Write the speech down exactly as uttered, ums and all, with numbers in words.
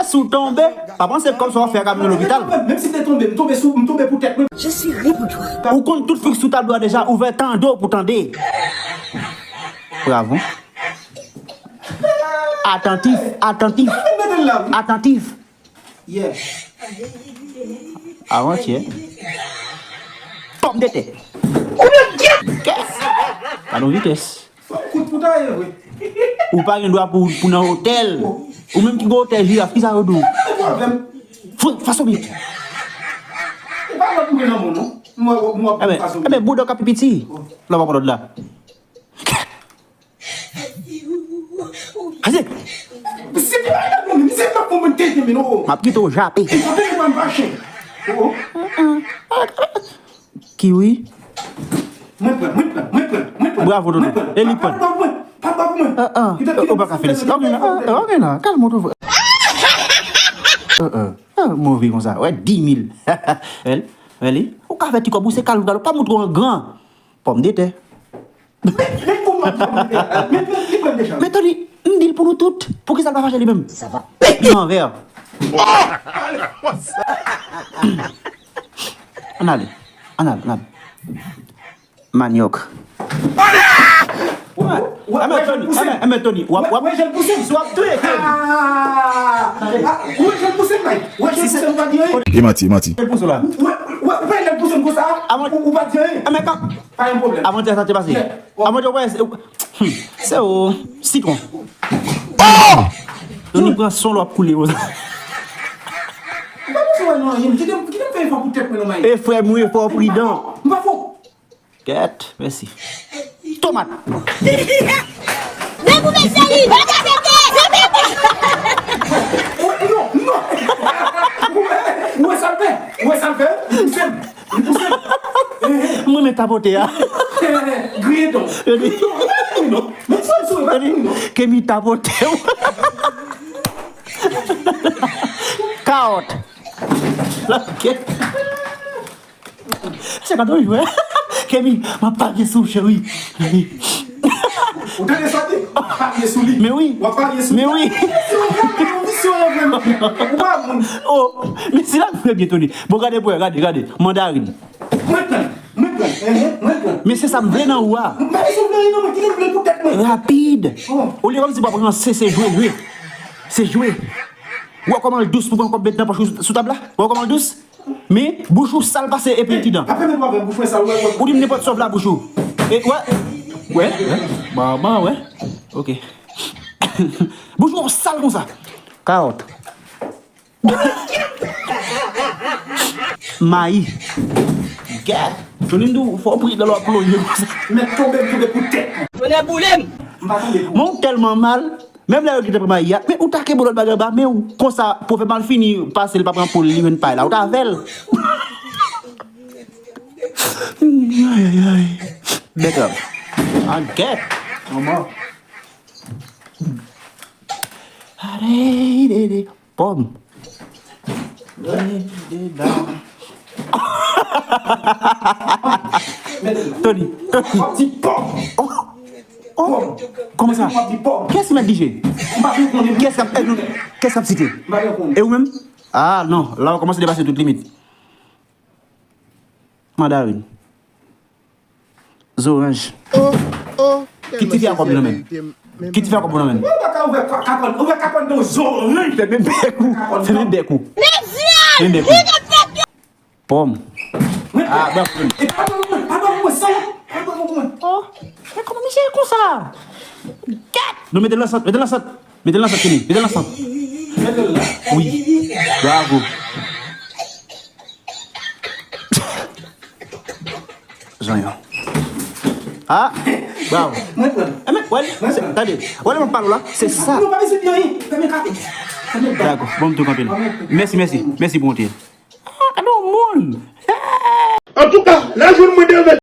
Si w tonbe, pa panse kòb sa w ap fè a ka mennen w lopital. Menm si te tonbe, m tonbe sou, m tonbe pou tèt mwen. Je suis ri pou toi. Ou konn tout fik sou tablo a deja, ouvè tande w pou tande. Bravo. Atantif, atantif, atantif. Yeah. Avantyè. Pòmdetè. Kès. Gadon vitès. Kout pou ta ye vre. Ou pa gen dwa pou, pou nan otèl. Ou menm ki gen otèl jiraf, kisa yo di w? Fwa, fwa somi. E pa lòd mwen nan moun, non. Mwen, mwen, mwen, fwa somi. Enben, bouda w ka pi piti. Lè w pa pran lòd la. Ase. Se te bagay la, non, se nan moun tete, men non. M ap kite w jape. E sa te mwen mache. Oh. Kiwi. Mwen pran, mwen pran, mwen pran, mwen pran. Bravo, Dodo. E li pran. Pa, pa, pa, pa, pa, pa, pa. Ou pa ka felisite. Ok, non, ok, non. Kalme w tou, frè. Ah, move konsa. Wè, dis mil. Wè li, wè li. Ou ka fè ti kòb, ou se kalou, kalou. Pa montre w an gran. Pòmdetè. Men, men kòman, men, men, men, men, men, men, Tony, m di l pou nou tout. Poukisa l pa fache li menm? Sa va. Li anvè. Ann ale. Ann ale, ann ale. Manyòk. Wè, wè, wè, Tony, wè, Tony, w ap, w ap, w ap touye Kevin. Wè, jèl pouse m, Mike. Wè, jèl pouse m, pa di anyen. E manti, e manti. Jèl pouse w la. Wè, wè, wè, jèl pouse m konsa. Ou, ou pa di anyen. Pa gen pwoblèm. Avan yè sa te pase. Avan yè, wè, se, hmm, se o sitwon. Oh! Tony pran son l w ap koule konsa. Ou pa bezwen wè non, kite m, kite m fè efò pou tèt mwen non, Mike. E frè m, wi, fò w pridan. M pa fò. Kèt, mèsi. Tomat. Men pou mesye li, pa ka fete, pa ka fete. Oh, non, non. Ou wè, ou wè sa l fè? Ou wè sa l fè? Li pouse m. Li pouse m. Mwen men tapote a. Griye don. Griye don. Griye don. Men sa l sou, pa griye don. Kemi tapote w. Kawòt. La, kèt. Se pa dwe jwe. Kemi, m ap parye sou w, cheri. Ou tande sa di? Parye sou li. Men wi. W ap parye sou li. Men wi. Visye w vrèman, visye w vrèman. Ou pa moun. Oh, men se la k fè byen, Tony. Bon, gade pou wè, gade, gade. Mandarin. Mwen pran, mwen pran, mwen pran. Men se sa m vle nan ou a. M pa bezwen vle non, mwen kite m vle pou tèt mwen. Rapid. Olye kòmsi w ap ranse, se jwe, jwe. Se jwe. Ou wè kòman l dous pou pran kòb met nan pòch ou sou tab la? Ou wè kòman l dous? Men, bouch ou sal pase epi ti dan. Apre men pa fè bouch mwen sal, wè, wè. Ou di m nenpòt sòf la bouch ou. E, wè. Wè, wè. Manman, wè. Ok. Bouch ou sal konsa. Kawòt. Mayi. Gad. Tony m di w, fò w pridan lè w ap plonje konsa. Mèt tonbe, m tonbe pou tèt. Tonnè boule m. M pa tonbe pou. Men w tèlman mal. Menm lè yo gentan pran mayi a, men ou ta kenbe lòt bagay anba men w. Konsa, pwofè malfini pase, l pa pran poul, li jwenn pay la, ou ta avè l. Ay, ay, ay. Bèt ap. An gèt. Manman. Alé, dede. Pòm. Dede. Tony, Tony. W ap di pòm. Oh. Oh, kòman sa? Kiyès ki mèt D J? Kiyès k ap, kiyès k ap site? E ou menm? Ah non, la w kòmanse depase tout limit. Mandarin. Zoranj. Ki ti fi a kòb nan men? Ki ti fi a kòb nan men? Ou pa ka ouvè ka-, kapòn, ouvè kapòn nan zoranj. Fèmen bèk ou. Fèmen bèk ou. Fèmen bèk ou. Pòm. Ah, bravo. E pa ban mwen, pa ban mwen, sa yo. Pa ban mwen. Oh, men kòman misye konsa? Gad! Non, mete l nan sant, mete l nan sant. Mete l nan sant, Kenny. Mete l nan sant. Mete l la. Wi. Bravo. Zonyon. Ah, bravo. Mwen pran. Eh, men, wè, se, tande. Wè, lè mwen pale la, se sa. Non, pa bezwen di anyen. Fèmen kapòn. Fèmen bèk. Dakò. Bon, m tou kanpe la. Mèsi, mèsi. Mèsi pou konte. Ah, gade yon moun. Antouka, lè jwenn mwen devè